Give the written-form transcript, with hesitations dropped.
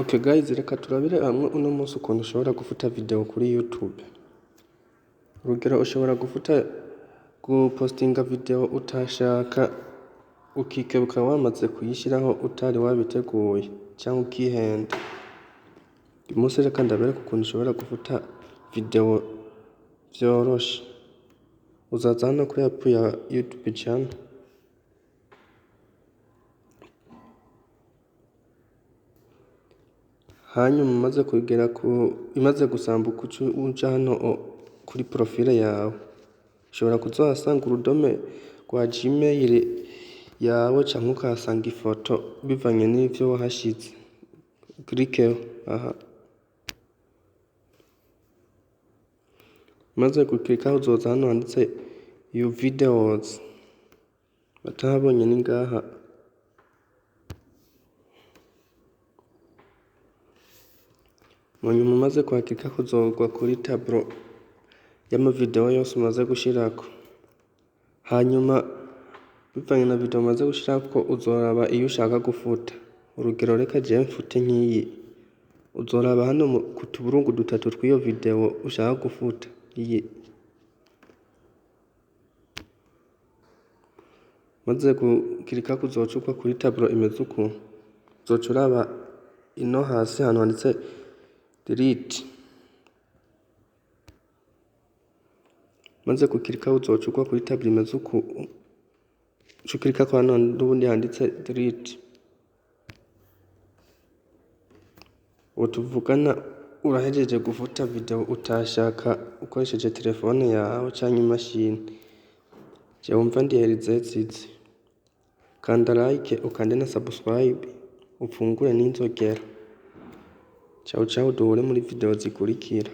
Okay guys, reka turabire hamwe uno munsi ukuntu ushobora gufuta video kuri YouTube. Urugero, ushobora gufuta gupostinga video utashaka, ukikebuka wamaze kuyishyiraho utari wabiteguye cyangwa ukihenda. Uyu munsi reka ndabereke ukuntu ushobora gufuta video vyoroshe. Uzaza hano kuri app ya YouTube channel. Hanyuma umaze kugera ku imaze gusambuka, uca uja hano kuri profile yawe. Ushobora kuzohasanga urudome rwa Gmail yawe canke ukahasanga ifoto bivanye n'ivyo wahashize. Cliqueho aha. Umaze gukirikaho, uzoza hano handitse "Your videos". Batahabonye ni ngaha. Mu nyuma umaze kuhakirikako, uzogwa kuri tableau y'amavideo yose umaze gushirako. Hanyuma bivanye na video umaze gushirako, uzoraba iyo ushaka gufuta. Urugero, reka jewe mfute nk'iyi. Uzoraba hano ku tuburungu dutatu tw'iyo video ushaka gufuta. Iyi. Umaze gukirikako, uzoca ugwa kuri tableau imeze uku. Uzoca uraba ino hasi ahantu handitse "Delete". Umaze gukirikaho, uzoca ugwa kuri tableau imeze uku. Uca ukirikako hano n'ubundi handitse "Delete". Ubu tuvugana urahejeje gufuta video utashaka ukoresheje telefone yawe canke imashini. Jewe wumva ndi Elize Zizi. Kanda like, ukande na subscribe, ufungure n'inzogera. Ciao ciao, duhure muri video zikurikira.